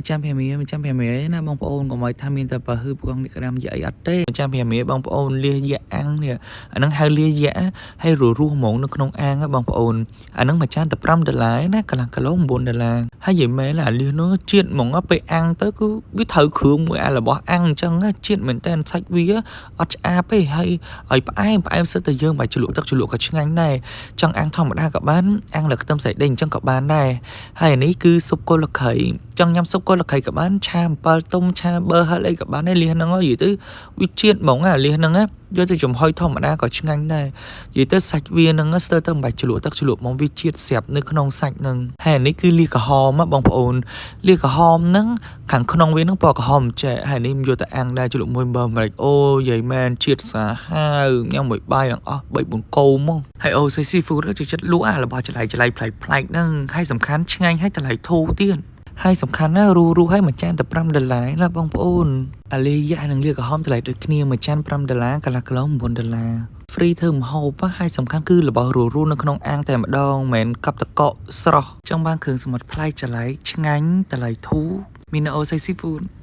មួយចាន5រៀលមួយចាន5រៀលណាបងប្អូនកុំឲ្យថាមានតែប្រហឺប្រងនេះក្តាំយៈអីអត់ទេមួយចាន5រៀលបងប្អូនលៀសយៈអាំងនេះអាហ្នឹងហៅលៀសយៈហើយររស់ហ្មងនៅក្នុងអាងហ៎បងប្អូនអាហ្នឹងមួយចានតែ5ដុល្លារណាកន្លះគីឡូ9ដុល្លារហើយនិយាយមែនអាលៀសនោះជាតិហ្មងពេលអាំងទៅគឺវាត្រូវគ្រឿងមួយអារបស់អាំងអញ្ចឹងជាតិមែនតើសាច់វាអត់ឆ្អាបទេហើយឲ្យផ្អែមផ្អែមសិតតែយើងបាច់ជ្រលក់ទឹកជ្រលក់ក៏ឆ្ងាញ់ដែរចង់អាំងធម្មតាក៏បានអាំងលើខ្ទឹមសៃដេញអញ្ចឹងក៏បានដែរហើយអានេះគឺស៊ុបគល់ខៃចង់ញ៉ាំស៊ុបគល់ខៃក៏បានឆាអំពិលទុំឆាប៊ឺហិលអីក៏បានដែរលៀសហ្នឹងនិយាយទៅវាជាតិហ្មងអាលៀសហ្នឹងយកទៅចំហុយធម្មតាក៏ឆ្ងាញ់ដែរនិយាយទៅសាច់វាហ្នឹងស្ទើរតែមិនបាច់ជ្រលក់ទឹកជ្រលក់ហ្មងវាជាតិស្រាប់នៅក្នុងសាច់ហ្នឹងហើយអានេះគឺលៀសក្រហមបងប្អូនលៀសក្រហមហ្នឹងខាងក្នុងវាហ្នឹងពណ៌ក្រហមចេះហើយនេះយកទៅអាំងដែរជ្រលក់មួយអំបិលម្រេចអូយាយមែនជាតិសាហាវញ៉ាំមួយបាយទាំងអស់3 4កោហ្មងហើយអូសេ seafood ចូលចិត្តលក់អារបស់ច្រឡៃច្រឡៃប្លែកប្លែកហ្នឹងហើយសំខាន់ឆ្ងាញ់ហើយតម្លៃធូរទៀតហើយសំខាន់ណារូរូឲ្យមួយចានតែ5ដុល្លារណាបងប្អូនអាលីយ៉ានិងលាក្រហមតម្លៃដូចគ្នាមួយចាន5ដុល្លារកន្លះគីឡូ9ដុល្លារ free ធ្វើម្ហូបហើយសំខាន់គឺរបស់រស់រស់នៅក្នុងអាងតែម្ដងមិនមែនកប់តកកស្រស់ចង់បានគ្រឿងសមុទ្រប្លែកច្រឡៃឆ្ងាញ់តម្លៃធូរមាននៅអូស័យ seafood។